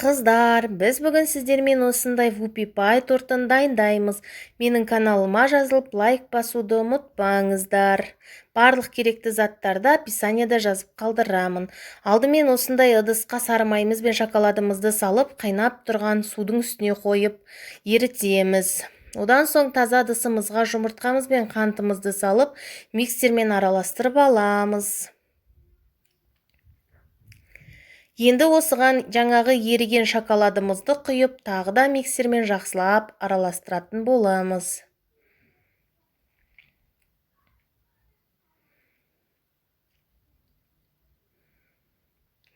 Қыздар, біз бүгін сіздермен осындай вупи пай тортын дайындаймыз. Менің каналыма жазылып, лайк басуды ұмытпаңыздар. Барлық керекті заттарды описанияда жазып қалдырамын. Алдымен осындай ыдысқа сары майымыз бен шоколадымызды салып, қайнап тұрған судың үстіне қойып ерітеміз. Одан соң таза ыдысымызға жұмыртқамыз бен қантымызды салып, миксермен араластырып аламыз. Енді осыған жаңағы еріген шоколадымызды құйып, тағы да миксермен жақсылап араластыратын боламыз.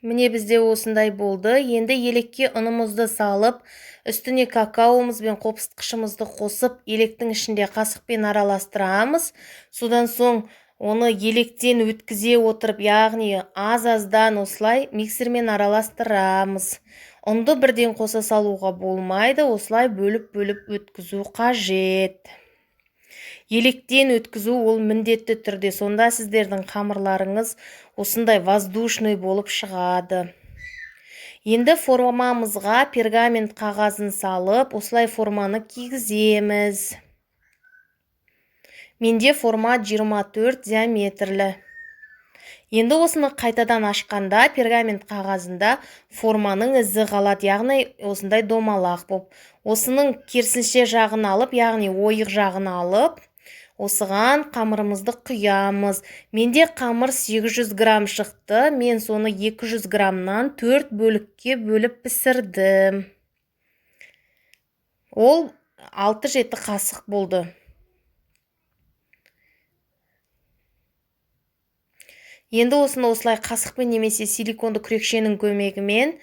Міне бізде осындай болды. Енді елекке ұнымызды салып, үстіне какаомыз бен қопсытқышымызды қосып, електің ішінде қасықпен араластырамыз. Содан соң оны електен өткізе отырып, яғни аз-аздан осылай миксермен араластырамыз. Ұнды бірден қоса салуға болмайды, осылай бөліп-бөліп өткізу қажет. Електен өткізу ол міндетті түрде, сонда сіздердің қамырларыңыз осындай воздушный болып шығады. Енді формамызға пергамент қағазын салып, осылай форманы кигіземіз. Менде форма 24 диаметрлі. Енді осыны қайтадан ашқанда пергамент қағазында форманың ізі қалады, яғни осындай домалақ болып. Осының керісінше жағын алып, яғни ойық жағын алып, осыған қамырымызды құямыз. Менде қамыр 800 грамм шықты. Мен соны 200 граммнан 4 бөлікке бөліп пісірдім. Ол 6-7 қасық болды. Енді осыны осылай қасықпен немесе силиконды күрекшенің көмегімен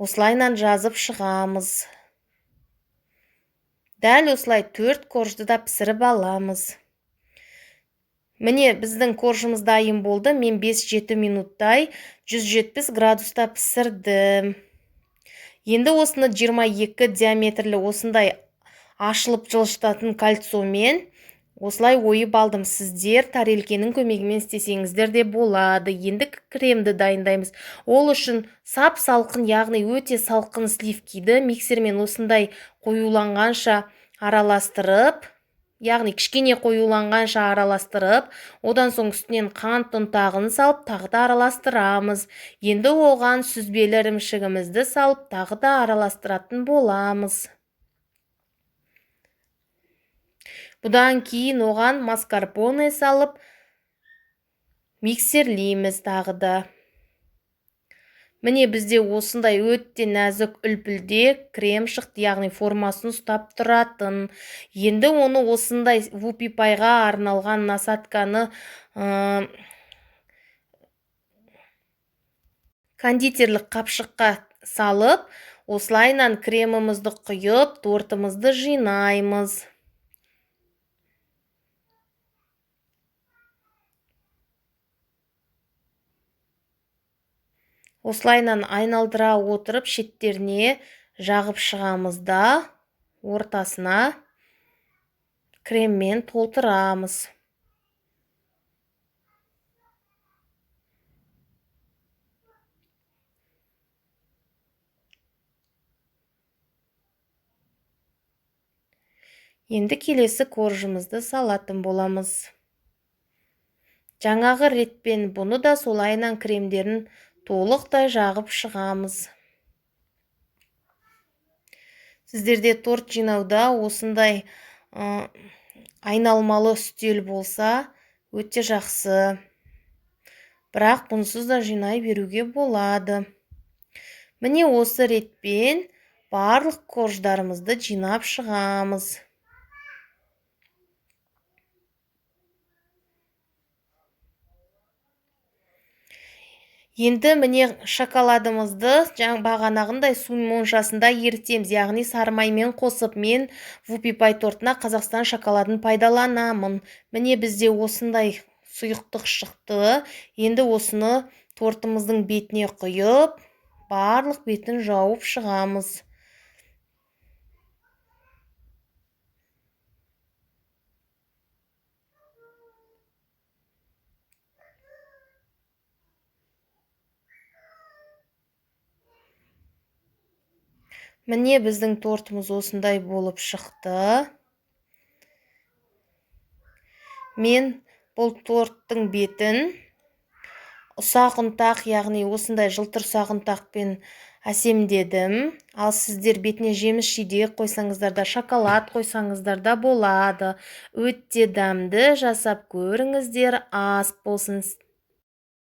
осылайынан жазып шығамыз. Дәл осылай 4 коржды да пісіріп аламыз. Міне біздің коржымыз дайын болды. Мен 5-7 минуттай 170 градуста пісірдім. Енді осыны 22 диаметрлі осындай ашылып жылжытатын кольцомен осылай ойып алдым. Сіздер тарелкенің көмегімен істесеңіздер де болады. Енді кремді дайындаймыз. Ол үшін сап-салқын, яғни өте салқын сливкиді миксермен осындай қоюланғанша араластырып, яғни кішкене қоюланғанша араластырып, одан соң үстінен қант ұнтағын салып, тағы да араластырамыз. Енді оған сүзбелі ірімшігімізді салып, тағы да араластыратын боламыз. Бұдан кейін оған маскарпоне салып, миксерлейміз тағы да. Міне бізде осындай өте нәзік үлпілдек крем шықты, яғни формасын ұстап тұратын. Енді оны осындай вупи пайға арналған насадканы кондитерлік қапшыққа салып, осылайынан кремімізді құйып, тортымызды жинаймыз. Осылайынан айналдыра отырып, шеттеріне жағып шығамыз да, ортасына креммен толтырамыз. Енді келесі коржымызды салатын боламыз. Жаңағы ретпен бұны да солайынан кремдерін толықтай жағып шығамыз. Сіздерде торт жинауда осындай айналмалы үстел болса өте жақсы. Бірақ бұнсыз да жинай беруге болады. Міне осы ретпен барлық корждарымызды жинап шығамыз. Енді міне шоколадымызды бағанағындай су моншасында ерітеміз, яғни сары маймен қосып. Мен вупи пай тортына Қазақстан шоколадын пайдаланамын. Міне бізде осындай сұйықтық шықты. Енді осыны тортымыздың бетіне құйып, барлық бетін жауып шығамыз. Міне, біздің тортымыз осындай болып шықты. Мен бұл торттың бетін ұсақ ұнтақ, яғни осындай жылтыр ұсақ ұнтақпен әсемдедім. Ал сіздер бетіне жеміс жидек қойсаңыздар да, шоколад қойсаңыздар да болады. Өте дәмді, жасап көріңіздер. Ас болсын.